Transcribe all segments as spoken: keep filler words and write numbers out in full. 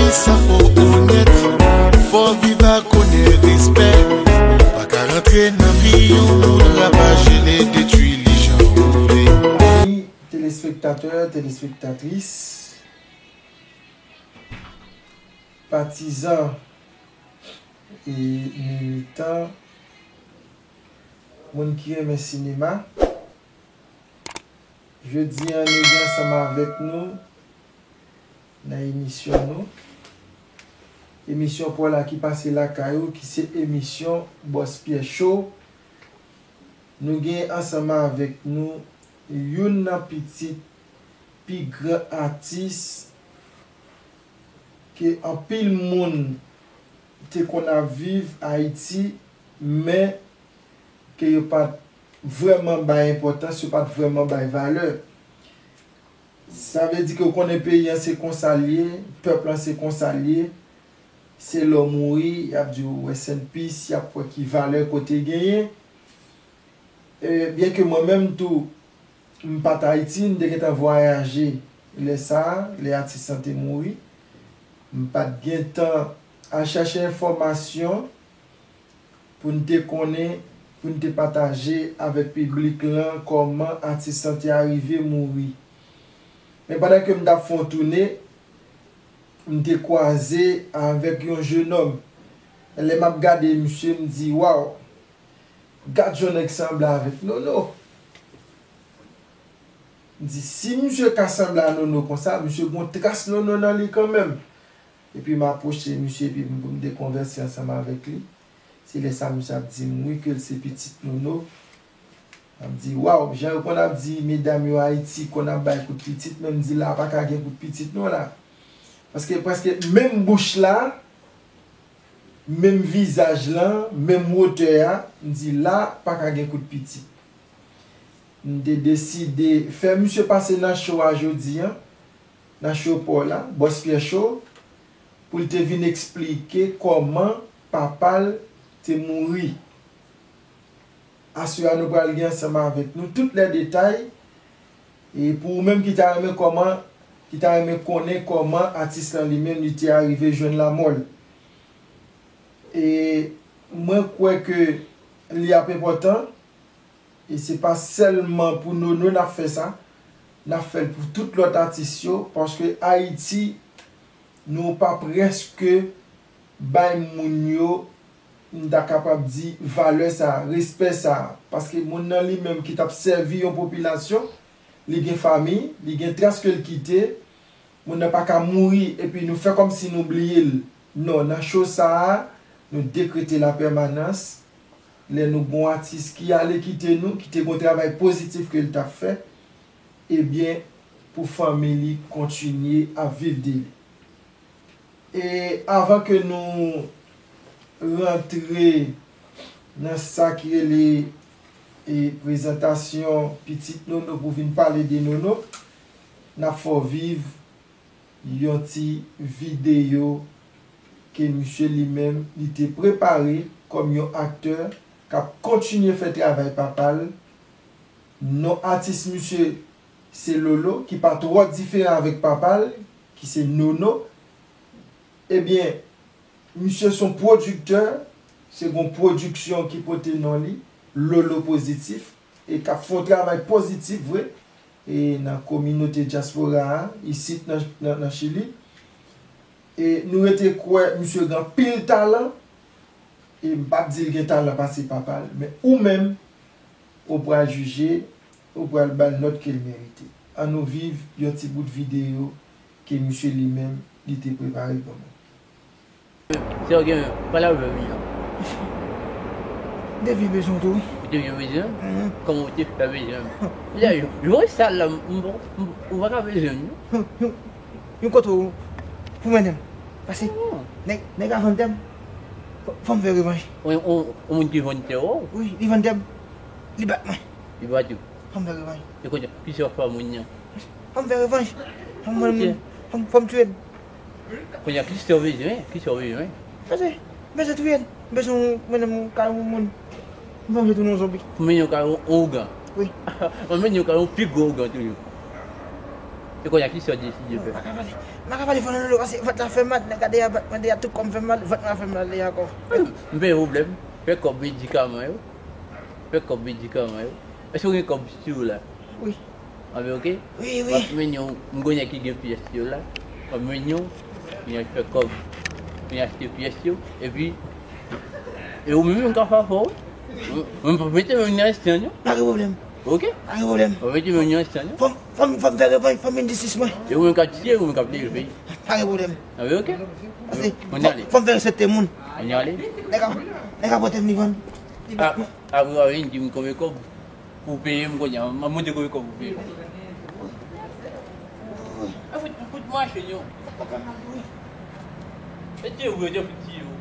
Sa fò onèt, fò viv ak onè, respè. Ou pa ka rantre nan vi yon moun, ravaje l e detwi li jan ou vle. Ami telespektatè, telespektatris, patizan e militan, moun ki renmen sinema, jodi a nou gen ansanm avèk nou nan emisyon nou, emisyon pa w la ki pase lakay ou, ki se emisyon Bòs Pyè Show. Nou gen ansanm avèk nou youn nan pitit pi gran atis ke anpil moun te konn ap viv Ayiti, men ke yo pa t vrèman bay enpòtans, yo pa t vrèman bay valè. Sa vle di ke w konnen peyi an se konsa l ye, pèp lan se konsa l ye. Se lè w mouri, y ap di w rest in peace, y ap wè ki valè ke w te genyen. E, byen ke mwen menm tou, m pa t Ayiti, m te gentan vwayaje lè sa a, lè atis lan te mouri. M pa t gentan al chache enfòmasyon pou n te konnen, pou n te pataje avèk piblik lan kòman atis lan te arive mouri. Men pandan ke m t ap fè yon toune, m te kwaze avèk yon jenòm. Lè m ap gade misye, m di, waw, gad jan nèg sanble avèk Nono. M di, si misye ka sanble a Nono konsa, misye gon tras Nono nan li kanmenm. Epi m apwoche misye, epi m, pou m te konvèse ansanm avèk li. Se lè sa misye ap di m, wi, ke l se pitit Nono. M ap di, waw, jan yo konn ap di medam yo Ayiti konn ap bay kout pitit, men m di, la pa ka gen kout pitit non la. Paske prèske menm bouch la, menm vizaj lan, menm wotè a, m di, la pa ka gen kout pitit. M te deside fè misye pase nan show a jodi a, nan show pa w la, Bòs Pyè Show, pou l te vin eksplike kòman papa l te mouri. Aswè a, nou pral gen ansanm avèk nou tout lè detay, e pou ou menm ki ta renmen kòman, ki ta renmen konnen kòman atis lan li menm li te arive jwenn lanmò l. E mwen kwè ke li ap enpòtan, e se pa sèlman pou Nono n ap fè sa, n ap fè l pou tout lòt atis yo, paske Ayiti, nou pa prèske bay moun yo, m ta kapab di, valè sa, respè sa, paske moun nan li menm ki t ap sèvi yon popilasyon, li gen fanmi, li gen tras ke l kite, moun nan pa ka mouri epi nou fè kòmsi nou bliye l. Non, nan show sa a, nou dekrete lapèmanans. Lè nou gon atis ki ale kite nou, ki te gon travay pozitif ke l t ap fè, ebyen, pou fanmi li kontinye ap viv de li. E avan ke nou rantre nan sa ki rele, e, prezantasyon pitit Nono pou vin pale de Nono, n ap fè w viv yon ti videyo ke misye li menm li te prepare kòm yon aktè k ap kontinye fè travay papa l. Non atis misye se Lolo, ki pa twò diferan avèk papa l, ki se Nono. Ebyen, misye se yon pwodiktè, se yon pwodiksyon ki pote non li, Lolo Pozitif, e k ap fè yon travay pozitif vre, e nan kominote dyaspora a, isit nan, nan, nan Chili. E nou rete kwè misye gen anpil talan, e m p ap di l gen talan pase papa l, men ou menm, ou pral jije, ou pral ba l nòt ke l merite. Ann nou viv yon ti bout videyo ke misye li menm, li te prepare pou nou. Sa w gen, pale avè m jan. M te byen bezwen w tou, wi. Ou te byen bezwen m? Mhm. Kòman w te fè bezwen m? Lè, jwe sa la, m, m, m, ou pa ka bezwen m, non. Yon, yon, yon kote w pou mennen m. Pase, oh, nèg, nèg la vann tè m. Fò, fò m fè revanj. Yon, yon, yon moun ki vann tè w? Wi, li vann tè m. Li bat mwen. Li bat ou? Fò m fè revanj. E kounye a, kisa w fè moun nan? Fò m fè revanj. Fò m vann moun. Fò m, fò m tiye l. Kounye a, kisa w bezwen? Kisa w bezwen? Pase, m bezwen touye l. M bezwen mennen m kay yon moun. M pa vle tounen yon zonbi. Pou mennen w kay yon, yon ougan? Wi. Pou mennen w kay yon pi gwo ougan toujou. E kounye a, kisa w deside fè? M pa ka pale. M pa ka pale fò non, non, paske vant la fè mal. Nèg la deja bat mwen, deja tout kò m fè mal, vant mwen fè mal deja ankò. M pa gen pwoblèm. Fè kòb medikaman yo. Fè kòb medikaman yo. Èske w gen kòb sou w la? Wi. Anben, oke. Wi, wi. M ap mennen w, m konnen ki gen pyès yo la. M ap mennen w, vin fè kòb. Vin achte pyès yo. Epi, e ou menm, m ka fè afè w. M, m p ap mete men nan estyan yo. Pa gen pwoblèm. Oke? Pa gen pwoblèm. M p ap mete men nan estyan yo. Fò m, fò m, fò m fè revanj, fò m vin jistis mwen. E ou menm k ap tiye, ou menm k ap leve. Pa gen pwoblèm. Anben, oke. Paske fò, fò m fè respekte moun. Ann ale. Nèg ap, nèg ap pote m li vann. Li bat mwen. Apre w a vin di m konbyen kòb pou w peye m kounye a. M ap montre konbyen kòb pou w peye m. A fout, fout mache non. E te ou, e te fout tiye ou.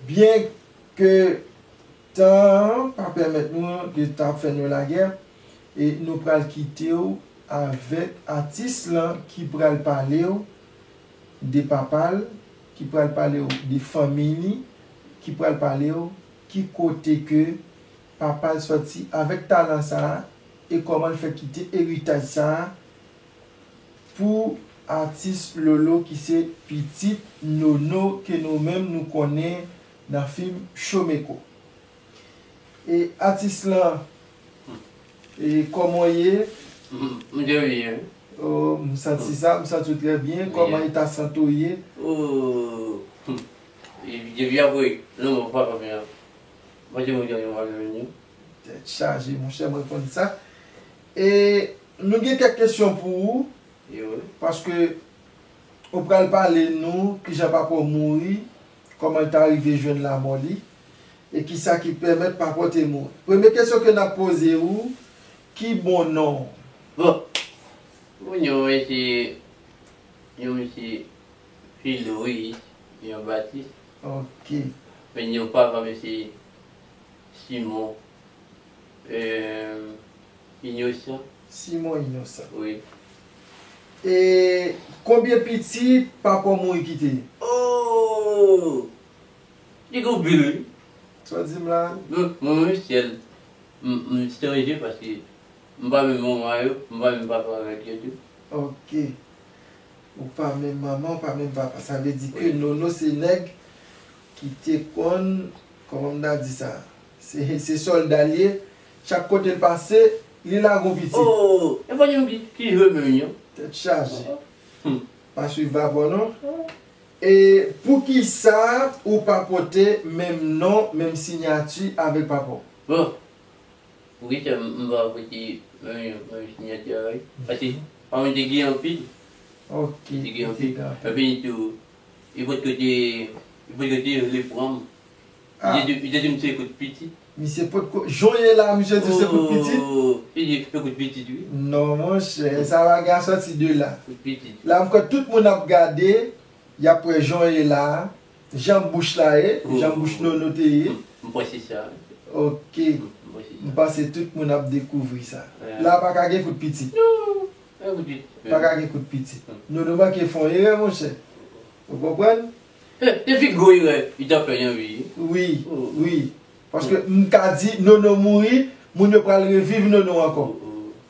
Byen ke tan an pa pèmèt nou de ta fè nou lagè, e nou pral kite w avèk atis lan ki pral pale w de papa l, ki pral pale w de fanmi li, ki pral pale w ki kote ke papa l sòti avèk talan sa a e kòman l fè kite eritaj sa a pou atis Lolo ki se pitit Nono ke nou menm nou konnen nan fim Chomeko. E atis lan, e kòman w ye? M, m trè byen. Oh, m santi sa, m santi w trè byen. Byen. Kòman eta sante w ye? Oh, hmm. E depi apre lanmò papa m nan, mwen te monte yon alyonyo. Tèt chaje, monchè, mwen konn sa. E nou gen kèk kesyon pou ou. Yo. Paske ou pral pale nou kijan papa w mouri, kòman l ta rive jwenn lanmò li, e kisa ki pèmèt papa w te mouri. Premye kesyon ke n ap poze ou, ki bon non w? Bon, bon non mwen se yon mesye Filoris Jean Baptiste. Ok. Men non papa m se Simon, euh, Inosan. Simon Inosan. Wi. E konbyen pitit papa w mouri kite? Oh! Li gen anpil, wi. Sa w di m la? Mwen, mwen menm, syèl, m, m chanje paske m pa menm manman yo, m pa menm papa avèk yo tou. Ok. Ou pa menm manman, ou pa menm papa. Sa vle di ke Nono se nèg ki te konn, kòman m ta di sa? Se, se sòlda l ye. Chak kote l pase, li lage yon pitit. Oh, e pa yon ki, ki jwe menm non. Tèt chaje. Hmm. Pa swiv papa w non. E poukisa ou pa pote menm non, menm siyati avèk papa w? Bon, poukisa m, m pa pote menm, menm siyati avè l? Paske papa m te gen anpil. Ok, te gen anpil. Epi tou, li potko te, li potko te vle pran m. Ah. Li te, li te di m se kout pitit. Misye potko, jan w ye la, misye di se kout pitit? Oh, li di se kout pitit, wi. Non, monchè, sa bagay a sòti de la. Kout pitit. La, m kwè tout moun ap gade, y ap wè jan w ye la, jan bouch la ye, jan bouch Nono te ye. M, m panse sa. Ok. M, m panse sa. M panse tout moun ap dekouvri sa. Wi. La pa ka gen kout pitit. Non, pa gen kout pitit. Pa ka gen kout pitit. Hmm. Nono manke fè yon erè, monchè. Ou konprann? Se, se pi gwo erè li t ap fè nan vi li. Wi, wi. Paske m ka di Nono mouri, moun yo pral reviv Nono ankò.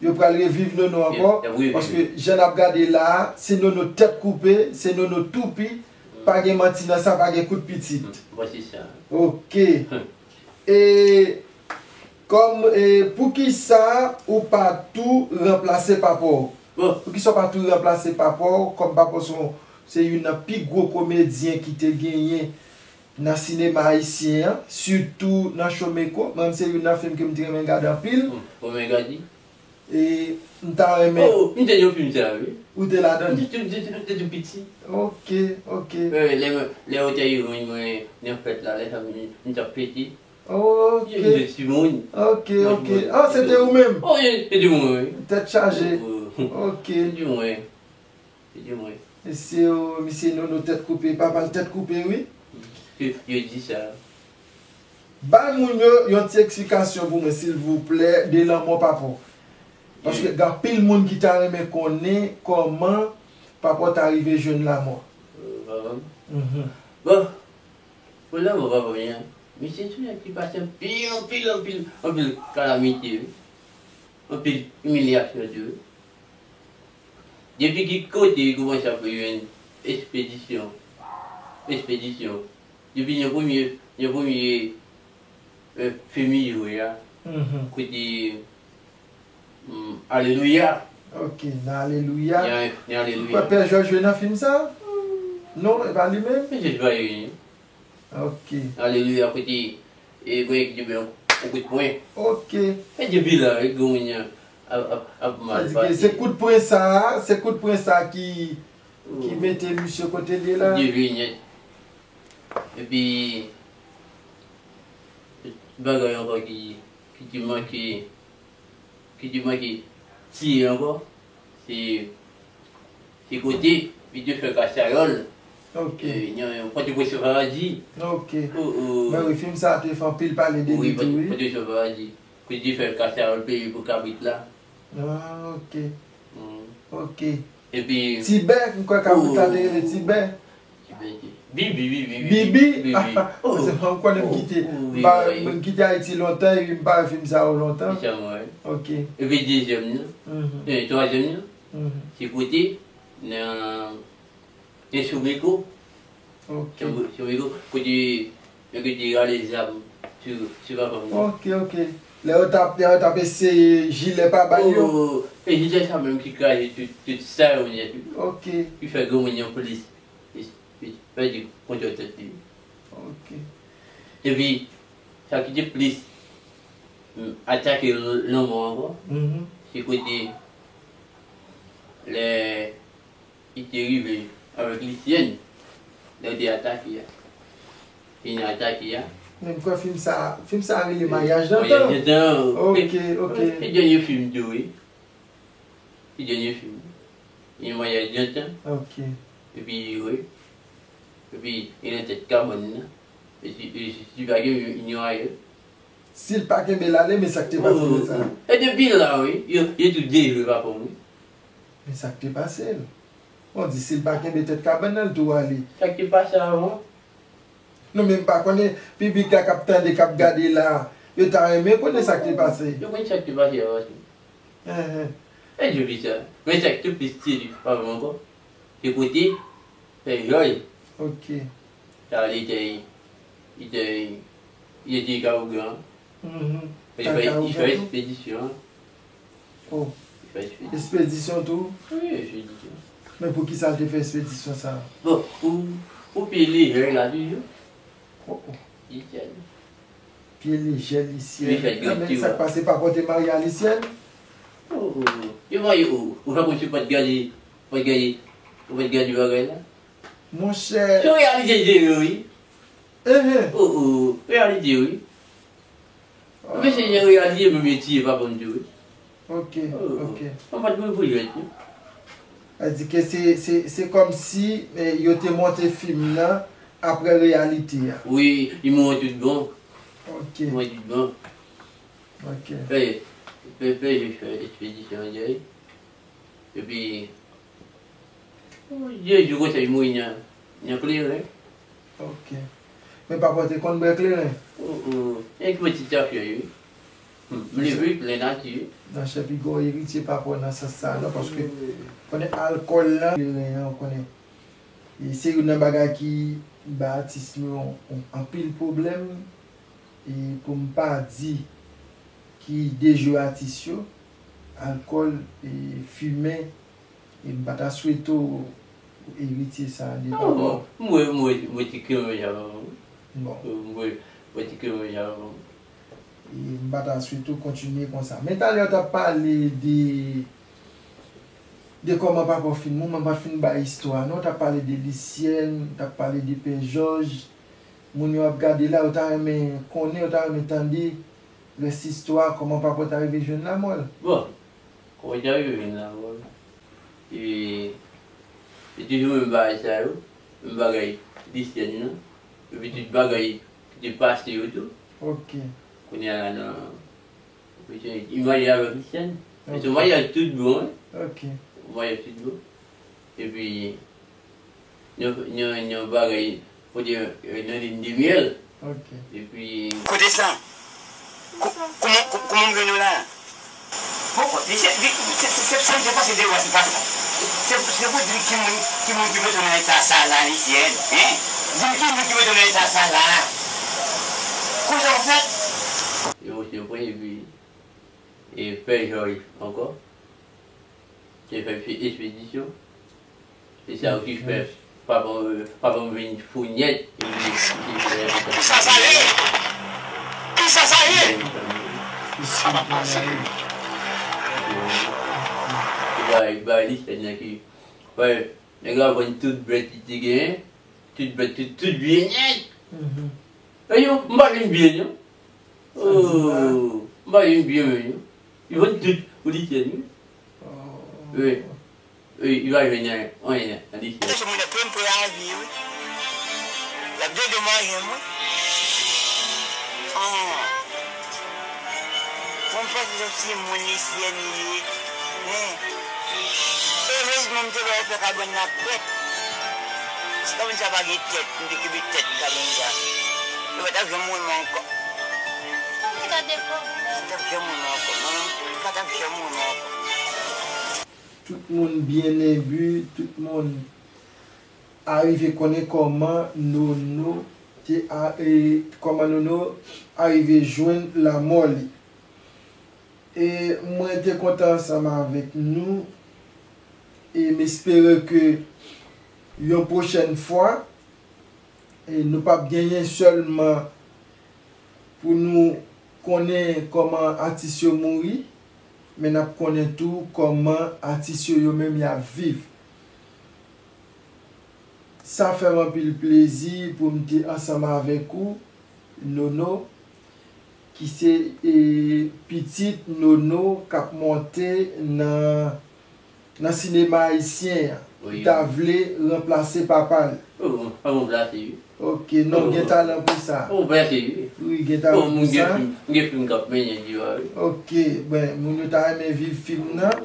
Yo pral reviv Nono ankò, paske jan n ap gade la a, se Nono tèt koupe, se Nono toupi, pa gen manti nan sa, pa gen kout pitit. Bon, se sa. Ok. E kòm, e poukisa ou pa tou ranplase papa w? Bon. Poukisa w pa tou ranplase papa w, kòm papa w se yon, se youn nan pi gwo komedyen ki te genyen nan sinema ayisyen an, sitou nan Chomeko. Mwen menm se youn nan fim ke m te renmen gade anpil. Hmm, Romen Gadi. E m ta renmen. Oh, m te nan fim sa a, wi. Ou te ladan l? M te, m te, m te tou piti. Ok, ok. Wi, lè mwen, lè yo te jwenn mwen nan fèt la, lè sa m, m t ap pete. Ok. M te timoun. Ok, ok. Ah, se te ou menm? Oh, se te mwen, wi. Tèt chaje. Oh, ok. Se te mwen. Li di mwen. Mesye, o, misye Nono tèt koupe, papa l tèt koupe, wi. Yo, yo di sa. Bay moun yo yon ti eksplikasyon pou mwen, silvouplè, de lanmò papa w. Paske gen anpil moun ki ta renmen konnen kòman papa w ta rive jwenn lanmò. Euh, papa m? Mhm. Bon, pou lanmò papa m, misye se yon nèg ki pase anpil, anpil, anpil, anpil kalamite, wi. Anpil imilyasyon tou, wi. Depi ki kote li kòmanse ap jwenn espedisyon, espedisyon. Depi nan premye, nan premye, eh, fim li jwe a, kote, mm, Alelouya. Ok, nan Alelouya. Nan, nan Alelouya. Ou kwè Pè Jòj jwe nan fim sa? Non, e pa li menm? Pè Jòj pa jwe. Ok. Alelouya, kote, e, gwen ki te bay yon kout pwen. Ok. E depi la, e, granmoun nan ap, ap, ap mal pase. Sa di ke se kout pwen sa, se kout pwen sa ki, ki mete misye kote l ye la. Li vini nèt. Epi, bagay ankò ki, ki te manke, ki te manke tiye ankò, se, se kote li te fè kachayòl. Ok. E, nan, nan Pòtoprens Paradis. Ok. O, o. Men wi, fim sa a te fè anpil pale de li tou, wi. Pòtoprens Paradis. Kote li te fè kachayòl peye pou kabrit la. Ah, ok. Mm. Ok. Epi Tibè, m kwè kabrit la te rele Tibè. Tibè, Tibè. Bibi, Bibi, Bibi. Bibi? Bibi. Ah, se pa m konnen m kite. M pa, m kite Ayiti lontan epi m pa wè fim sa yo lontan. Ok. Epi dezyèm nan. Mhm. E, twazyèm nan. Mhm. Se kote nan, nan Sobeco. Ok. Sobeco, kote nèg yo te rale zam sou, sou papa m nan. Ok, ok. Lè yo t ap, lè yo t ap eseye jilè pa ba yo. O, e jilè sa menm ki kraze tout, tout sa yo nèt. Ok. Ki fè granmoun nan plis, plis, plis pèdi kontwòl tèt li. Ok. Epi, sa ki te plis, mm, atake l-, lanmò ankò, mhm, se kote lè li te rive avèk Lisyèn, lè yo te atake a. Fin atake a. Men m kwè fim sa, fim sa rele Maryaj Dantan. Maryaj Dantan. Ok, ok. Se dènye fim tou, wi. Se dènye fim. Yon Maryaj Dantan. Ok. Epi, wi. Epi, li nan tèt kabann nan. E si, e si, si pa gen yon, yon ayè. Si l pa kenbe l ale, men sa k te pase nan sa? E depi la, wi, yo, yo tou de jwe papa m, wi. Men sa k te pase l? Bon, di si l pa kenbe tèt kabann nan, l tou ale. Sa k te pase avan? Non, men m pa konnen, piblik la k ap tande, k ap gade la, yo ta renmen konnen sa k te pase. Yo konn sa k te pase avan tou. Enhen. E depi sa, men sa k te plis tire papa m ankò, se kote Pè Jòj. Ok. Sa li te, li te, li te ka oubyen. Mhm. Li fè, li fè ekspedisyon. Oh. Li fè ekspedisyon. Ekspedisyon tou? Wi, ekspedisyon. Men poukisa l te fè ekspedisyon sa a? Bon, pou, pou pye lejè la toujou. Oh, oh. Li te. Pye lejè Lisyèn. Li fè. Nan men sa k pase pa pote mari a Lisyèn? Oh, oh, oh. Yo mari, oh, ou fè kòmsi ou pa t gade, ou pa t gade, ou pa t gade bagay la. Monchè. Se yon reyalite de yo, wi. Enhen. Oh, oh, reyalite, wi. Ah. Mesye, se yon reyalite, menm yo tiye papa m tou, wi. Ok, oh, oh, ok. Mwen pa t mwen pou jwèt, non. Sa di ke se, se, se kòmsi, eh, yo te monte fim nan aprè reyalite a. Wi, li mouri tout bon. Ok. Li mouri tout bon. Ok. Fè, fè, fè, fè ekspedisyon an, Jerry. Epi, de jou konsa, li mouri nan, nan kleren. Ok. Men papa w te konn bwè kleren? Oh, oh. Yon ti afè, wi. Hmm. M leve plen nati. Nan chè pi gwo eritye papa w nan sans sa, non, paske konnen alkòl la, kleren an, ou konnen. E se youn nan bagay ki bay atis nou anpil pwoblèm. E pou m pa di ki dejwe atis yo, alkòl, e fimen, e m pa ta swete w eritye sa de papa w. M wè, m wè, m wè ti krim jan. Bon. M wè, m wè ti krim jan. E m pa ta swete w kontinye konsa. Men talè w t ap pale de, de kòman papa w fin mouri, m pa t fin bay istwa, non, w t ap pale de Lisyèn, w t ap pale de Pè Jòj. Moun yo ap gade la, yo ta renmen konnen, yo ta renmen tande rès istwa, kòman papa w ta rive jwenn lanmò l. Bon, kòman l ta rive jwenn lanmò l? E, se toujou menm bagay sa yo, menm bagay Lisyèn nan, epi tout bagay ki te pase yo tou. Ok. Kounye a la nan, li marye avèk Lisyèn. Ok. Se yon maryaj tout bon, wi. Ok. Yon maryaj tout bon. Epi, yon, yon, yon bagay, kote, euh, nan lin de myèl. Ok. Epi kote sa? Ko-, kòman, ko-, kòman m jwenn nou la? Bon, bon, li se, li, se, se, se, se, se pase de wè, se pa sa. Se, se pou di m ki moun, ki moun ki mete w nan eta sa la, Lisyen, en? Di m ki moun ki mete w nan eta sa la? Konsa w fèt? Yo, se premye pi, e, Pè Jòj ankò. Te fè fi espedisyon. E sa ki fè papa m, papa m vin fou nyèt. Kisa sa ye? Kisa sa ye? Sa pa pase. Bay, bay li, sèlman ki, bay, nèg la vann tout bèt li te genyen, tout bèt, tout, tout byen nèt. E yo, m pa jwenn byen, non. Oh, m pa jwenn byen, menm, non. Yo vann tout pou li tèt, wi. Wi. Wi, li pa jwenn anyen, anyen, anyen. Mesye moun nan plen pou lavi, wi. L ap dedomanje m, wi. An. Bon, m panse se yon timoun Lisyen li ye. Men, erezman, m te wè yo fè kabann nan pèt. Si kabann sa pa gen tèt, m te kenbe tèt kabann sa. Yo pa t ap janm wè m ankò. Sa m te gade kò. Yo pa t ap janm wè m ankò. Mwen menm, yo pa t ap janm wè m ankò. Tout moun byen enbi, tout moun arive konnen kòman Nono te a, e, kòman Nono arive jwenn lanmò li. E mwen te kontan ansanm avèk nou, e m espere ke yon pwochèn fwa, e nou p ap genyen sèlman pou nou konnen kòman atis yo mouri, men n ap konnen tou kòman atis yo, yo menm, y ap viv. Sa fè m anpil plezi pou m te ansanm avèk ou, Nono, ki se, e, pitit Nono k ap monte nan, nan sinema ayisyen an, ki ta vle ranplase papa l. Oh, pa ranplase, wi. Ok, non, gen talan pou sa. Oh, ranplase, wi. Wi, gen talan pou sa. M gen fim, m gen fim k ap mennen di a, wi. Ok, ben, moun yo ta renmen viv fim nan.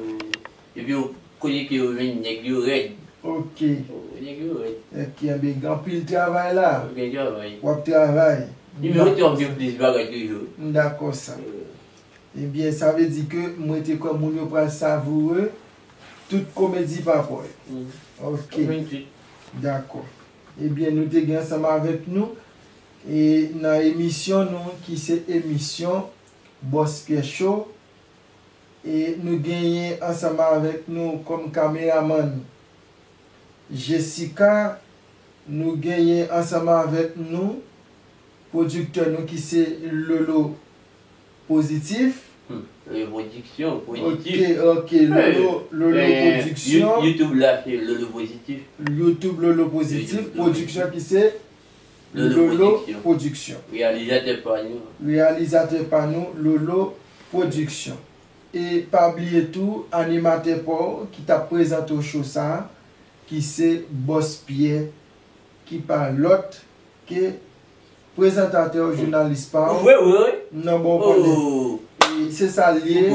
Epi yo, kote ke yo jwenn nèg yo rèd. Ok. Oh, nèg yo rèd. Ok, enben, gen anpil travay la. Gen travay. W ap travay. Nimewo trè w gen plis bagay toujou. M dakò sa. Ebyen, sa vle di ke mwen te kwè moun yo pral savoure tout komedi papa w yo. Ok. Dakò. Ebyen, nou te gen ansanm avèk nou, e nan emisyon nou, ki se emisyon Bòs Pyè Show, e nou genyen ansanm avèk nou kòm kameramann Jessica, nou genyen ansanm avèk nou pwodiktè nou ki se Lolo Pozitif. Hmm. Lolo Pwodiksyon, Pwoditif. Ok, ok, Lolo, Lolo Pwodiksyon. You-, YouTube la, se Lolo Pozitif. YouTube Lolo Pozitif, pwodiksyon ki se Lolo Pwodiksyon. Reyalizatè pa nou. Reyalizatè pa nou, Lolo Pwodiksyon. E pa bliye tou, animatè pa w ki t ap prezante w show sa a, ki se Bòs Pyè, ki pa lòt ke prezantatè w, jounalis pa w, nan Bon Panè. E se sa l ye,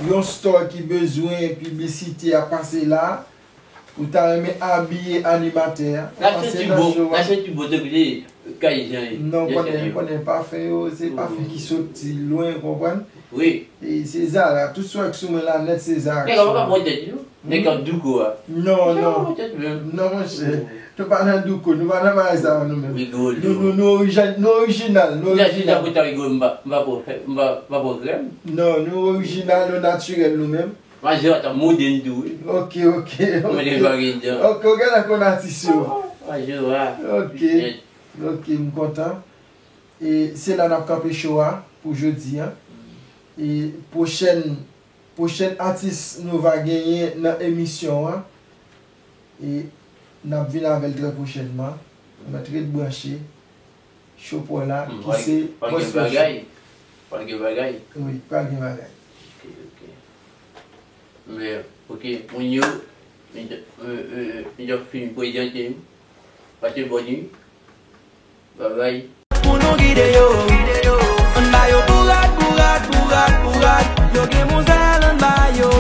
yon star ki bezwen piblisite ap pase la, ou ta renmen abiye animatè a, ou pase nan show a. N ap santi bon tankou se kay jan ye. Non, konnen, konnen pafen yo, se pafen ki soti lwen, konprann? Wi. E se Zara, tout sa w wè k sou mwen la nèt, se Zara k sou mwen. Nèg la pa ka pran tèt li, non. Nèg k ap douko a. Non, non. Non, monchè. Nou pa nan douko, nou pa nan bagay sa yo, nou menm. Rigolo. Nou, nou, nou oriji-, nou orijinal, nou orijinal. Pou ta rigolo, m pa, m pa pran krèm, m pa, m pa pran krèm. Non, nou orijinal, nou natirèl, nou menm. Maje a ta modèn tou, wi. Ok, ok, ok. Modèn pa gen jan. Ok, ou genlè konn atis yo. Maje a. Ok. Ok, m kontan. E se la n ap kanpe show a pou jodi a. E pwochèn, pwochèn atis nou va genyen nan emisyon an, e n ap vin avè l trè pwochènman. Mèt ret branche. Show pa w la, ki se Bòs Pyè Show. Pral gen bagay. Wi, pral gen bagay. Ok, ok. Men, ok, moun yo, m t-, m, m, m t ap fin prezante m. Pase bòn wi. Babay. Pou nou gide yo, ann ba yo bourad, bourad, bourad, bourad. Yo gen mizè, ann ba yo.